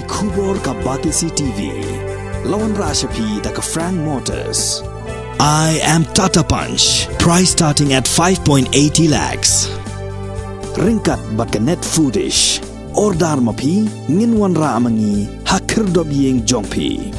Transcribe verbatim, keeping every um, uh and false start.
Khubor ka Batesi T V. La wanrah sha phi da ka Frank Motors. I am Tata Punch. Price starting at five point eighty lakhs. Ryngkat bad ka Net Foodish. Order ma phi, ngin wanrah ma ngi ha khyrdop ïing jong phi.